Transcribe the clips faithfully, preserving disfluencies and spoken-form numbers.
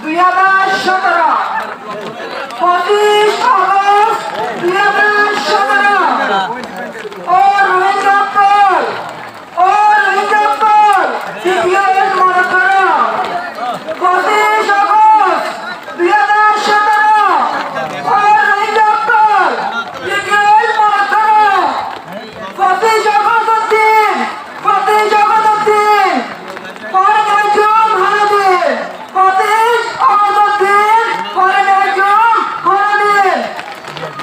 দুই হাজার সতেরো, পঁচিশ আগস্ট দুই হাজার সতেরো। ও রোহিঙ্গা অকল, ও রোহিঙ্গা অকল, সিপিএম মনে করো। পঁচিশ আগস্ট দুই হাজার সতেরো, ও রোহিঙ্গা অকল, সিপিএম মনে করো। পঁচিশ আগস্টের দিন, পঁচিশ আগস্টের দিন, ফরমাইজুম হানাদিন, পঁচিশ আগস্টের দিন, ফরমাইজুম হানাদিন।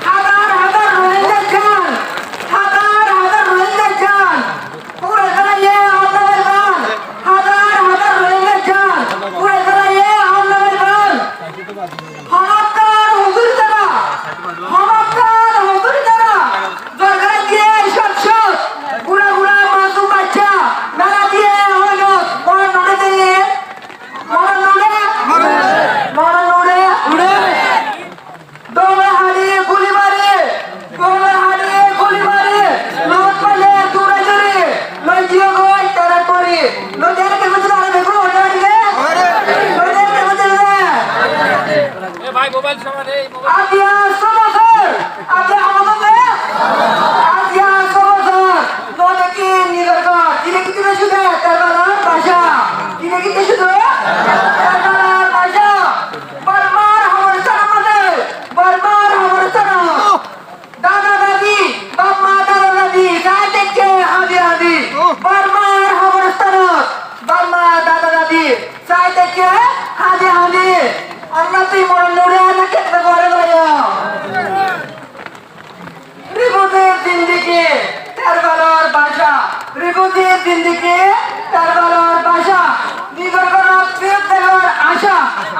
হাজার হাজার রোহিঙ্গা জান, হাজার হাজার রোহিঙ্গা জান, পুড়ে বেড়াইয়ে আন্দোলন, হাজার হাজার রোহিঙ্গা জান, পুড়ে বেড়াইয়ে আন্দোলন। হমাক্কার হুজুর তারা, হমাক্কার হুজুর তারা, দরগায় গিয়ে সব সব, বুড়া বুড়া মাসুম বাচ্চা, মেলা দিয়ে হলো, মরণ উঠে দিয়ে, মরণ উঠে, মরণ উঠে, উঠে। দৌড়ে হারিয়ে গুলি মারে, দৌড়ে হারিয়ে গুলি মারে, লোক পালে দৌড়ে জোরে, লই দিও গো, তারা করে। লই দিও গো, তারা করে। এ ভাই, মোবাইল সমান, এই মোবাইল। আজ ইয়া সমাজের, আজ ইয়া আমাদের, আজ ইয়া সমাজের, নদী কি নির্গত, কিনে কিনে শুধু তার বাংলার ভাষা, কিনে কিনে শুধু তার বাংলার ভাষা। বর্মার হাওর সারা মাঝে, বর্মার হাওর সারা। দাদা দাদি, বাপ মা দাদা দাদি, সাইডে কে হাদি হাদি। বর্মার হাওর সারা, বাপ মা দাদা দাদি, সাইডে কে হাদি হাদি। আমরা তুই মরণ নুড়ে না কেটে করে ভাইয়া। রিফিউজির জিন্দেগি, তার বাংলার ভাষা। রিফিউজির জিন্দেগি, তার বাংলার ভাষা। নিজর ঘরত ফিরত যাইবার আশা।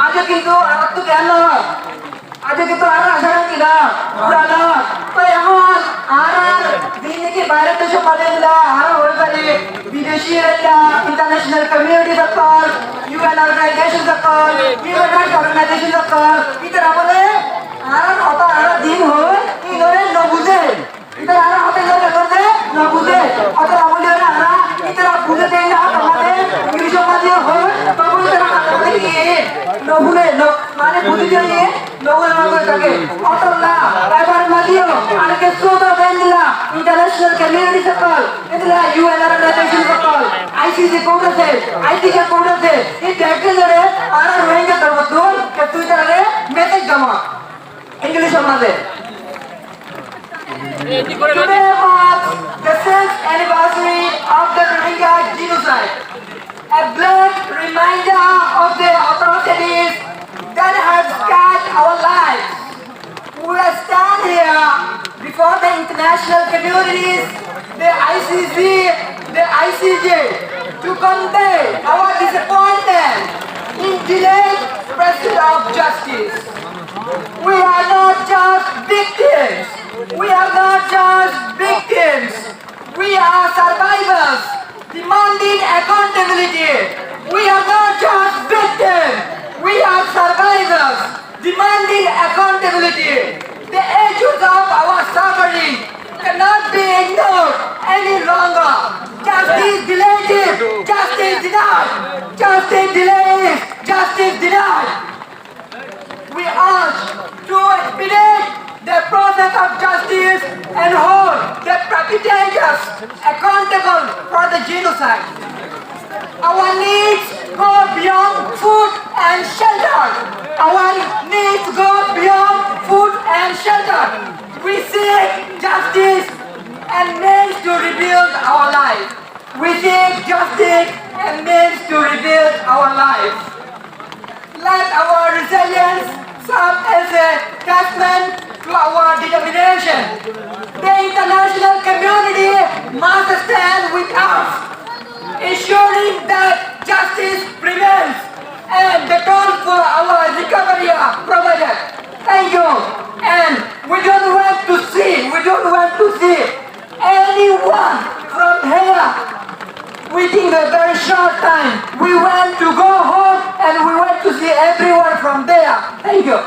আজও কিন্তু আর তো জ্ঞান নয়। আজও কিন্তু আর আশা রাখি না। পুরানো। তো এখন আর আর জিন্দেগি বাইরে দেশে পাঠিয়ে দিলা, আর হয়ে পারে। বিদেশি এরিয়া, ইন্টারন্যাশনাল কমিউনিটি সকল, ইউএন অর্গানাইজেশন সকল, হিউম্যান রাইটস অর্গানাইজেশন সকল, ইতারা বলে, আর কথা আর দিন হয়, ইতারা না বুঝে। ইতারা আর কথা ইতারা করতে না বুঝে। কথা না বুঝে না, আর ইতারা বুঝে দেয় না, তোমাদের ইংলিশ মাঝে হয়, তবু ইতারা কথা বলে কি? না ভুলে, না, মানে বুঝে যায়, না ভুলে না করে থাকে। অতএব না, এবার মাতিও, আর কে সুতো দেন দিলা, ইন্টারন্যাশনাল কমিউনিটি সকল, এগুলা ইউএন অর্গানাইজেশন সকল, আইসিজে কোর্ট আছে, আইসিজে কোর্ট আছে, এই ব্যাগগুলোরে আর রোহিঙ্গা ধর্মদ্রোহ, কে তুই তাহলে মেসেজ জমা। ইংলিশ সমাজে। Today marks the sixth anniversary of the Rohingya genocide, a bleak reminder of the atrocities that have scarred our lives. We stand here before the international communities, the I C C, the I C J, to convey our disappointment in delayed pursuit of justice. We are not just victims. We are not just victims. We are survivors demanding accountability. We are not just victims. We are survivors demanding accountability. The ages of our suffering cannot be ignored any longer. Justice delayed, justice denied. Justice delayed, justice denied. We urge to expedite the process of justice and hold the perpetrators accountable for the genocide. Our needs go beyond food and shelter. Our needs go beyond food and shelter. We seek justice and means to rebuild our life. We seek justice and means to rebuild our lives. Let our resilience serve as a testament to our determination. The international community must stand with us, ensuring that justice prevails and the toll for our recovery are provided. Thank you. And we don't want to see, we don't want to see anyone from here within a very short time. We want to go home and we want to see everyone from there. Thank you.